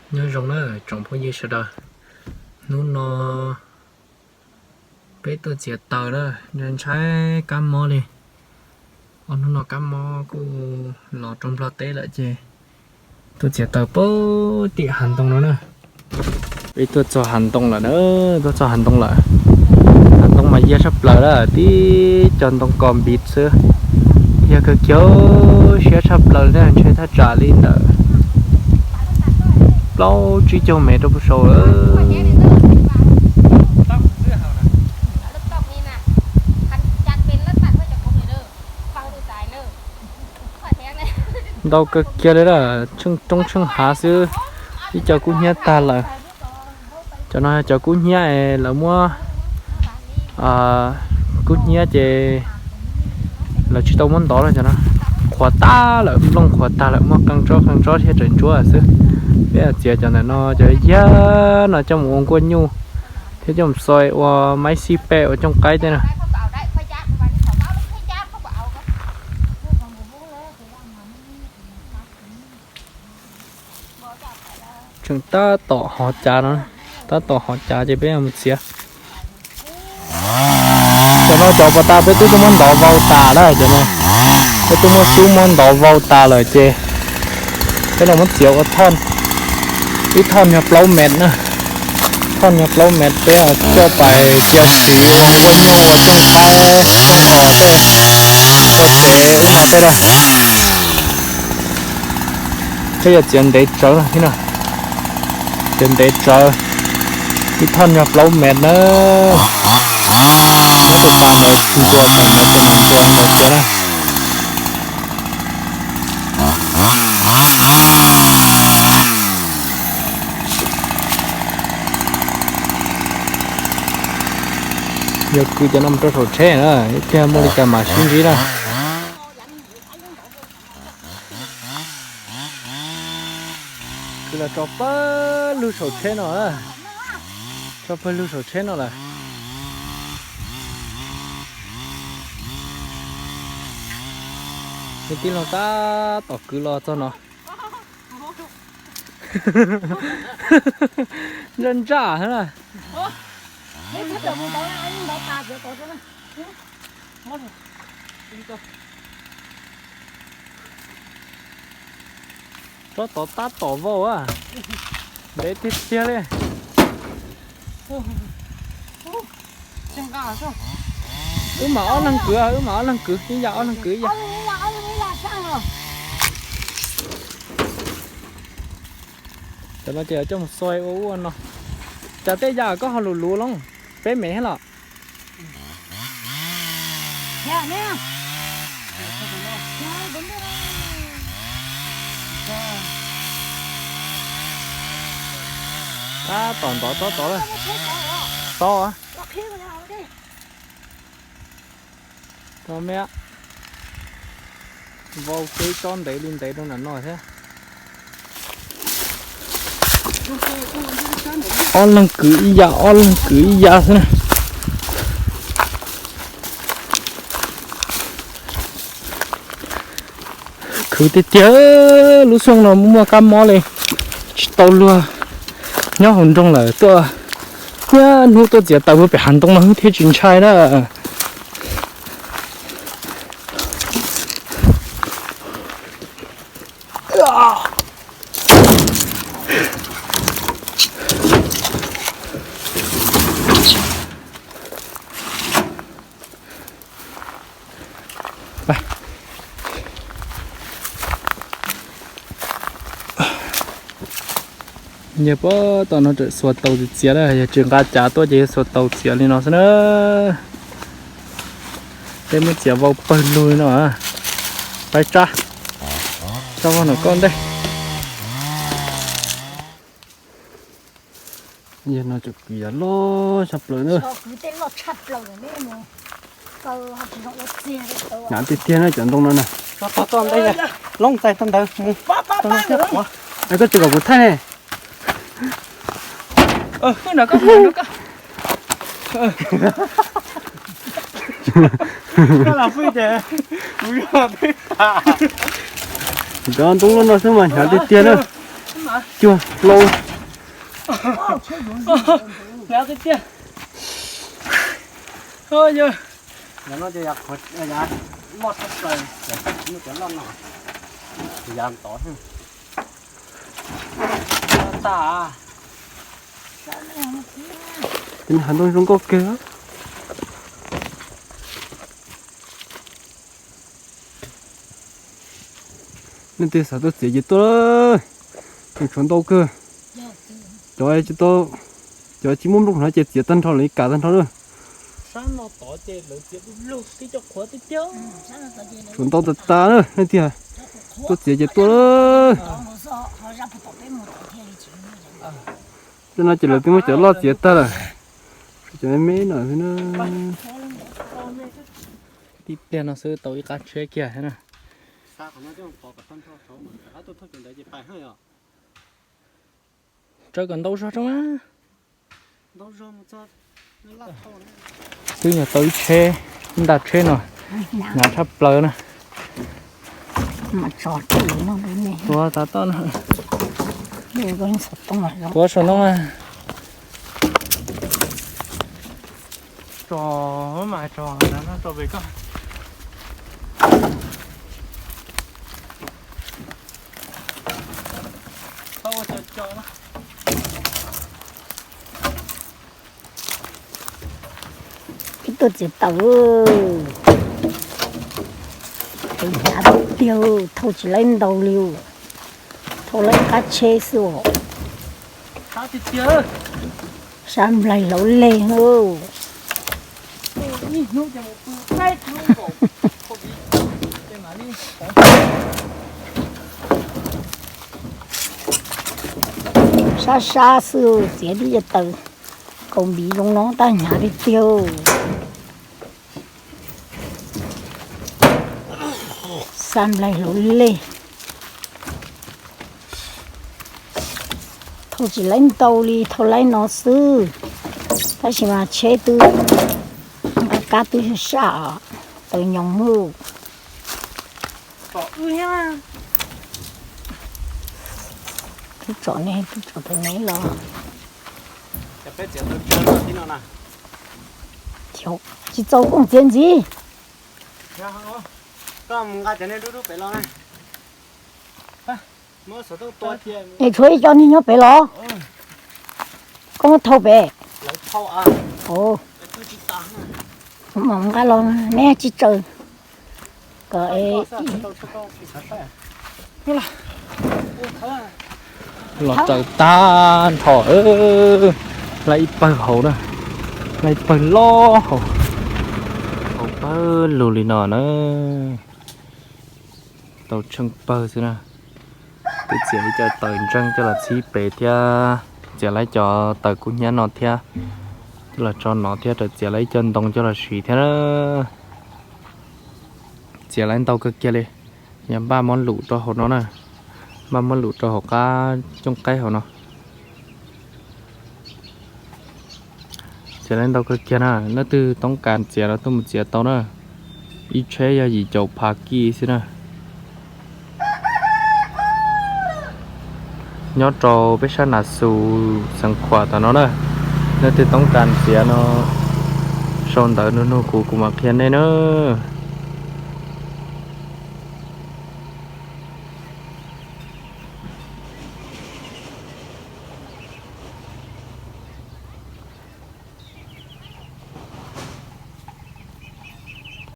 Nyob zoo na tsoom phooj ywg sawv daws, hnub no peb tuaj txiav taws na, ntshai kab mob li. Ob hnub no kab mob kuj los rau Nplog teb lawm ces tuaj txiav taws pem tim hav ntoo no na. Peb tuaj txog hav ntoo lawm na, tuaj txog hav ntoo lawm. Hav ntoo mas yag tshaj plaws lawm, tib co ntoo kos npiv xwb. Yag kawg kiag, siab tshaj plaws na, ntshe thaj tsam li ntawm plaub tsib caug mev rau pem saud lawm. Ntau kawg kiag li lawm, tsheej roob tsheej hav xwb, ib co kub hnyiab tag lawm. Cov no cov kub hnyiab es lawv muab kub hnyiab ces lawv tsis tau muab ntov na cov no. Qhuav tag lawm, nplooj qhuav tag lawm, muab qee tsob qee tsob thiab tseem ntsuab xwb. Peb txiav cov ntawm no cov yag no coj mus ua nkuaj nyuj thiab coj mus xoi ua maib xij pej ua cooj qaib tej na. Tseem tab tom hov cav no, tab tom hov cav ces peb mus txiav. Cov no cov pas tas peb twb tuaj muab ntov vau tas lawm cov no. Peb twb muab xub muab ntov vau tas lawm ces peb los muab txiav ua thoj, ib thoj nyuag plaub mev na. Thoj nyuag plaub mev peb coj pais cia siv ua nkuaj nyuj ua cooj qaib, cooj os tej, ua tsev ub no tej los. Peb yuav txiav ntev tsawv thiab no, txiav ntev tsawv, ib thoj nyuag plaub mev na. Muab tej pas ntawd ntxuas, ntxuas, ntxuas, ntxuas txiav na. Yog kwv cov no mus rau saum tsheb na, ib pliag muaj li cas mam sib ntsib na. Kwv los tso pawg lug saum tsheb no, tso pawg lug saum tsheb no lawm. Nws tij laug tab tom kwv los txog no. Ntsaj ntsaj na. Tsob tod tab tom vau a, ntev tiag tiag li. Wb mam ob leeg kwv, wb mam ob leeg kwv, ib yam ob leeg kwv ib yam. Cov no ces coj mus xoi ua ub ua no. Cas tej yam koj ho luv luv los peb mev thiab los? Tab tom ntov tsob tod lawm. Tod. Tau me, vau peb tsob ntev li ntev rau nram no thiab. Ob leeg kwv ib yam, ob leeg kwv ib yam xwb na. Khwv tiag tiag, lub xyoo no muaj kab mob li, tsis tau luag nyob hauv nroog lawm, tuaj niaj hnub tuaj txiav taws puag pem hav ntoo no thiaj tsis ntshai na. Yog puag tom no tseem xuas taus txiav txiav na, yog tsis nqa cav tuaj ces yuav xuas taus txiav li no xwb na. Peb muab txiav vau pawg lug li no. Pab tsab, tsab vau no koj ntej. Yog no tseem kwv yam loj tshaj plaws na. Hnyav tiag tiag na cov ntoo no na. Loob txais tau ntawd mus. Koj tsis kom kuv thaij ne. Cov ntoo no xwb mas hnyav tiag tiag na. Cuag hlau. Hnyav tiag tiag. Yog no ces yav qhuav, yav loj tshaj plaws, cov loj no, yav tod tas. Ces nws hav ntoo zoo nkauj kawg. Leej twg xav tuaj txiav ces tuaj, nws tshuav ntau kawg. Cov tsis tau, cov tsis muaj nplooj hnav ces txiav tag nrho lawv kam tag nrho lawm. Tshuav ntau tas tas na, leej twg tuaj txiav ces tuaj lawm. Tej no ces lawv twb muab cov loj txiav tag lawm, cov me me no xwb na. Tib pliag no xwb tau ib qab tsheb kiag thiab na. Tsawv kom ntau zog rau na. Twb yog tau ib tsheb, ib nta tsheb no, hnyav tshaj plaws na. Tuav tas toj no. Tuav saum no. Tso, mas tso, tso pem koj. Peb tuaj txiav taws, hnyav tiag tiag, thauj tsis laib ntau li, thauj laib qab tsheb xwb os. Sab nplaig hlauv leg. Sab sab xwb txiav tib co taws kaus npiv zoo no tab hnyav tiag tiag. Sab nplaig hlauv leg. Thauj tsis laib ntau li, thauj laib no xwb, tab sis mas tsheb twb nqa kab twb sab sab os, taws nyoos mus. Twb tsom ne, twb tsom taws ne los. Tsis txaus koj txiav ntxiv. Es tshuav ib co niag nyob pem los? Koj muab thauj pem? Mam nqa los, neb tsis tsaws kom los tsaws tag nrho. Laj ib pawg hauv na, laj ib pawg loj hauv, hauv pawg lug li no na. Tau tsheej pawg xwb na. Twb txiav ib co taws ntseeg coj los txhib pem thiab, txiav lawv cov taws kub hnyiab no thiab, coj los tso no thiab, rau txiav lawv ib co ntoo coj los siv thiab na. Txiav lawv ntau kawg kiag li. Yog npaj muab lum rau hauv no na, npaj muab lum rau hauv qab cooj qaib hauv no. Txiav lawv ntau kawg kiag na, leej twg toob kas txiav los tuaj mus txiav tau na. Ib tsheb yog yim caum phav kij xwb na. Nyob rau peb sab Nas Xus, Xeev Khuam tom no na. Leej twg toob kas txiav no, sau ntawv nug nug kuv, kuv mam qhia nej na.